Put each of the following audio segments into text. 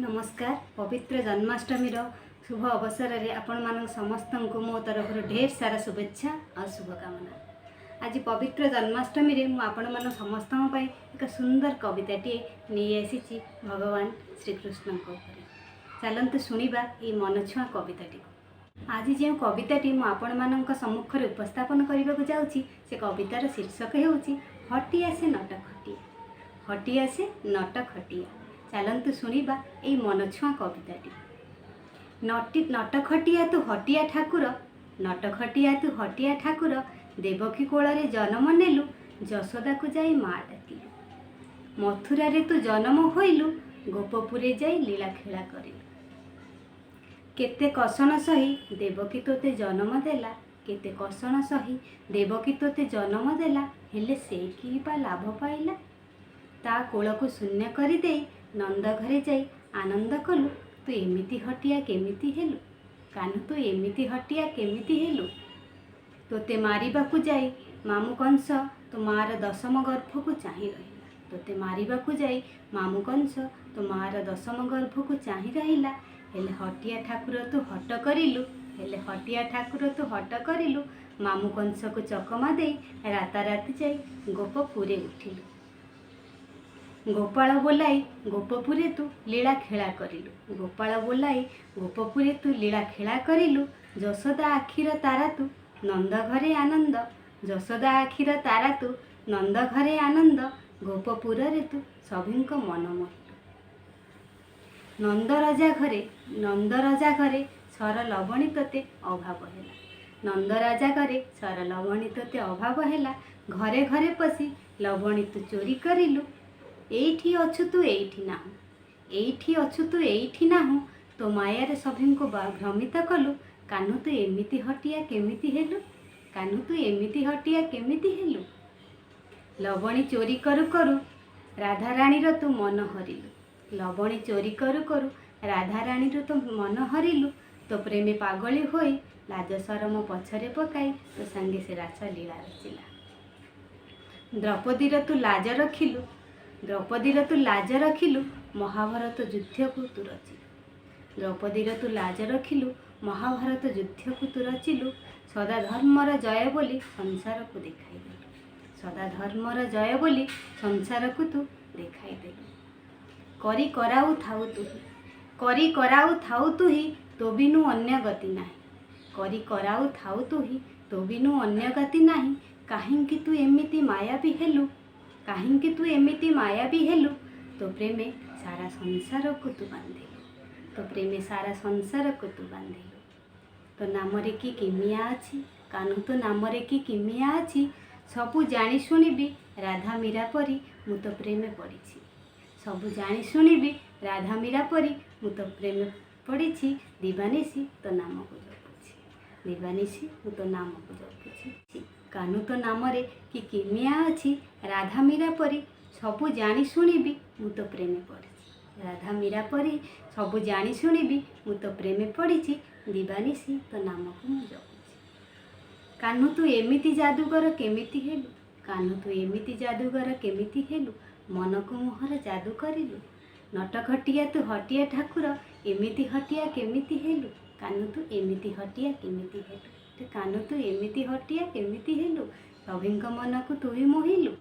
ନମସ୍କାର। ପବିତ୍ର ଜନ୍ମାଷ୍ଟମୀର ଶୁଭ ଅବସରରେ ଆପଣମାନଙ୍କ ସମସ୍ତଙ୍କୁ ମୋ ତରଫରୁ ଢେର ସାରା ଶୁଭେଚ୍ଛା ଆଉ ଶୁଭକାମନା। ଆଜି ପବିତ୍ର ଜନ୍ମାଷ୍ଟମୀରେ ମୁଁ ଆପଣମାନଙ୍କ ସମସ୍ତଙ୍କ ପାଇଁ ଏକ ସୁନ୍ଦର କବିତାଟିଏ ନେଇ ଆସିଛି ଭଗବାନ ଶ୍ରୀକୃଷ୍ଣଙ୍କ ଉପରେ। ଚାଲନ୍ତୁ ଶୁଣିବା ଏଇ ମନଛୁଆଁ କବିତାଟିକୁ। ଆଜି ଯେଉଁ କବିତାଟି ମୁଁ ଆପଣମାନଙ୍କ ସମ୍ମୁଖରେ ଉପସ୍ଥାପନ କରିବାକୁ ଯାଉଛି, ସେ କବିତାର ଶୀର୍ଷକ ହେଉଛି "ହଟି ଆସେ ନଟ ଖଟିଆ, ହଟି ଆସେ ନଟ ଖଟିଆ"। ଚାଲନ୍ତୁ ଶୁଣିବା ଏଇ ମନଛୁଆଁ କବିତାଟି। ନଟି ନଟଖଟିଆ ତୁ ହଟିଆ ଠାକୁର, ନଟଖଟିଆ ତୁ ହଟିଆ ଠାକୁର, ଦେବକୀ କୋଳରେ ଜନମ ନେଲୁ, ଯଶୋଦାକୁ ଯାଇ ମା ଡାକିଲୁ। ମଥୁରାରେ ତୁ ଜନମ ହୋଇଲୁ, ଗୋପପୁରେ ଯାଇ ଲୀଳା ଖେଳା କରିଲୁ। କେତେ କଷଣ ସହି ଦେବକୀ ତୋତେ ଜନମ ଦେଲା, କେତେ କଷଣ ସହି ଦେବକୀ ତୋତେ ଜନମ ଦେଲା, ହେଲେ ସେ କି ବା ଲାଭ ପାଇଲା? ତା କୋଳକୁ ଶୂନ୍ୟ କରିଦେଇ ନନ୍ଦ ଘରେ ଯାଇ ଆନନ୍ଦ କଲୁ। ତୁ ଏମିତି ହଟିଆ କେମିତି ହେଲୁ? କାହ୍ନୁ, ତୁ ଏମିତି ହଟିଆ କେମିତି ହେଲୁ? ତୋତେ ମାରିବାକୁ ଯାଇ ମାମୁଁ କଂସ ତୋ ମାଆର ଦଶମ ଗର୍ଭକୁ ଚାହିଁ ରହିଲା। ତୋତେ ମାରିବାକୁ ଯାଇ ମାମୁଁ କଂସ ତୋ ମାଆର ଦଶମ ଗର୍ଭକୁ ଚାହିଁ ରହିଲା। ହେଲେ ହଟିଆ ଠାକୁର ତୁ ହଟ କରିଲୁ, ହେଲେ ହଟିଆ ଠାକୁର ତୁ ହଟ କରିଲୁ, ମାମୁଁ କଂସକୁ ଚକମା ଦେଇ ରାତାରାତି ଯାଇ ଗୋପପୁରେ ଉଠିଲୁ। ଗୋପାଳ ବୋଲାଇ ଗୋପପୁରେ ତୁ ଲୀଳା ଖେଳା କରିଲୁ। ଗୋପାଳ ବୋଲାଇ ଗୋପପୁରେ ତୁ ଲୀଳା ଖେଳା କରିଲୁ। ଯଶୋଦା ଆଖିର ତାରା ତୁ, ନନ୍ଦ ଘରେ ଆନନ୍ଦ। ଯଶୋଦା ଆଖିର ତାରା ତୁ, ନନ୍ଦ ଘରେ ଆନନ୍ଦ, ଗୋପପୁରରେ ତୁ ସଭିଙ୍କ ମନ ମୋହିଲୁ। ନନ୍ଦ ରଜା ଘରେ, ନନ୍ଦ ରଜା ଘରେ ସର ଲବଣୀ ତୋତେ ଅଭାବ ହେଲା। ନନ୍ଦ ରାଜା ଘରେ ସର ଲବଣୀ ତୋତେ ଅଭାବ ହେଲା, ଘରେ ଘରେ ପଶି ଲବଣୀ ତୁ ଚୋରି କରିଲୁ। ଏଇଠି ଅଛୁ ତୁ ଏଇଠି ନାହୁଁ, ଏଇଠି ଅଛୁ ତୁ ଏଇଠି ନାହୁଁ, ତୋ ମାୟାରେ ସଭିଙ୍କୁ ଭ୍ରମିତ କଲୁ। କାହ୍ନୁ, ତୁ ଏମିତି ହଟିଆ କେମିତି ହେଲୁ? କାହ୍ନୁ, ତୁ ଏମିତି ହଟିଆ କେମିତି ହେଲୁ? ଲବଣୀ ଚୋରି କରୁ କରୁ ରାଧାରାଣୀର ତୁ ମନ ହରିଲୁ। ଲବଣୀ ଚୋରି କରୁ କରୁ ରାଧାରାଣୀର ତୁ ମନ ହରିଲୁ। ତୋ ପ୍ରେମେ ପାଗଳି ହୋଇ ଲାଜ ସରମ ପଛରେ ପକାଇ ତୋ ସାଙ୍ଗେ ସେ ରାସ ଲୀଳା ରଚିଲା। ଦ୍ରୌପଦୀର ତୁ ଲାଜ ରଖିଲୁ, ଦ୍ରୌପଦୀର ତୁ ଲାଜ ରଖିଲୁ, ମହାଭାରତ ଯୁଦ୍ଧକୁ ତୁ ରଚିଲୁ। ଦ୍ରୌପଦୀର ତୁ ଲାଜ ରଖିଲୁ, ମହାଭାରତ ଯୁଦ୍ଧକୁ ତୁ ରଚିଲୁ। ସଦା ଧର୍ମର ଜୟ ବୋଲି ସଂସାରକୁ ଦେଖାଇଦେଲୁ। ସଦା ଧର୍ମର ଜୟ ବୋଲି ସଂସାରକୁ ତୁ ଦେଖାଇଦେଲୁ। କରି କରାଉ ଥାଉ ତୁହି, କରି କରାଉ ଥାଉ ତୁହି, ତୋ ବିନୁ ଅନ୍ୟ ଗତି ନାହିଁ। କରି କରାଉ ଥାଉ ତୁହି, ତୋ ବିନୁ ଅନ୍ୟ ଗତି ନାହିଁ। କାହିଁକି ତୁ ଏମିତି ମାୟାବୀ ହେଲୁ? କାହିଁକି ତୁ ଏମିତି ମାୟାବୀ ହେଲୁ? ତୋ ପ୍ରେମେ ସାରା ସଂସାରକୁ ତୁ ବାନ୍ଧିଲୁ। ତୋ ପ୍ରେମେ ସାରା ସଂସାରକୁ ତୁ ବାନ୍ଧିଲୁ। ତୋ ନାମରେ କି କିମିଆ ଅଛି, କାହ୍ନୁ, ତୋ ନାମରେ କି କିମିଆ ଅଛି? ସବୁ ଜାଣି ଶୁଣିବି ରାଧା ମୀରା ପରି ମୁଁ ତୋ ପ୍ରେମେ ପଡ଼ିଛି। ସବୁ ଜାଣି ଶୁଣିବି ରାଧା ମୀରା ପରି ମୁଁ ତୋ ପ୍ରେମେ ପଡ଼ିଛି। ଦିବାନିଶି ତୋ ନାମକୁ ଜପୁଛି, ଦିବାନିଶି ମୁଁ ତୋ ନାମକୁ ଜପୁଛି। କାହ୍ନୁ, ତୋ ନାମରେ କି କିମିଆ ଅଛି? ରାଧା ମୀରା ପରି ସବୁ ଜାଣି ଶୁଣିବି ମୁଁ ତୋ ପ୍ରେମେ ପଡ଼ିଛି। ରାଧା ମୀରା ପରି ସବୁ ଜାଣି ଶୁଣିବି ମୁଁ ତୋ ପ୍ରେମେ ପଡ଼ିଛି। ଦିବାନିଶି ତୋ ନାମକୁ ମୁଁ ଜପୁଛି। କାହ୍ନୁ, ତୁ ଏମିତି ଯାଦୁଗର କେମିତି ହେଲୁ? କାହ୍ନୁ, ତୁ ଏମିତି ଯାଦୁଗର କେମିତି ହେଲୁ? ମନକୁ ମୋହର ଯାଦୁ କରିଲୁ। ନଟଖଟିଆ ତୁ ହଟିଆ ଠାକୁର, ଏମିତି ହଟିଆ କେମିତି ହେଲୁ? କାହ୍ନୁ, ତୁ ଏମିତି ହଟିଆ କେମିତି ହେଲୁ? କାହ୍ନୁ, ତୁ ଏମିତି ହଟିଆ କେମିତି ହେଲୁ? ସଭିଙ୍କ ମନକୁ ତୁ ହିଁ ମୋହିଲୁ।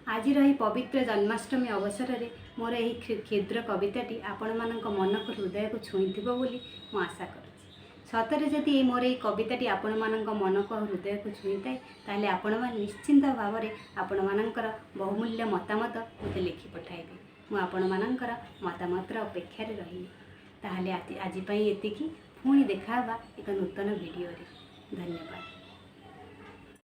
ଆଜିର ଏହି ପବିତ୍ର ଜନ୍ମାଷ୍ଟମୀ ଅବସରରେ ମୋର ଏହି କ୍ଷୁଦ୍ର କବିତାଟି ଆପଣମାନଙ୍କ ମନକୁ ହୃଦୟକୁ ଛୁଇଁଥିବ ବୋଲି ମୁଁ ଆଶା କରୁଛି। ସତରେ ଯଦି ଏଇ ମୋର ଏଇ କବିତାଟି ଆପଣମାନଙ୍କ ମନକୁ ଆଉ ହୃଦୟକୁ ଛୁଇଁଥାଏ, ତାହେଲେ ଆପଣମାନେ ନିଶ୍ଚିନ୍ତ ଭାବରେ ଆପଣମାନଙ୍କର ବହୁମୂଲ୍ୟ ମତାମତ ମୋତେ ଲେଖି ପଠାଇବେ। ମୁଁ ଆପଣମାନଙ୍କର ମତାମତର ଅପେକ୍ଷାରେ ରହିଲି। ତାହେଲେ ଆଜି ପାଇଁ ଏତିକି। ପୁଣି ଦେଖା ହେବା ଏକ ନୂତନ ଭିଡ଼ିଓରେ। ଧନ୍ୟବାଦ।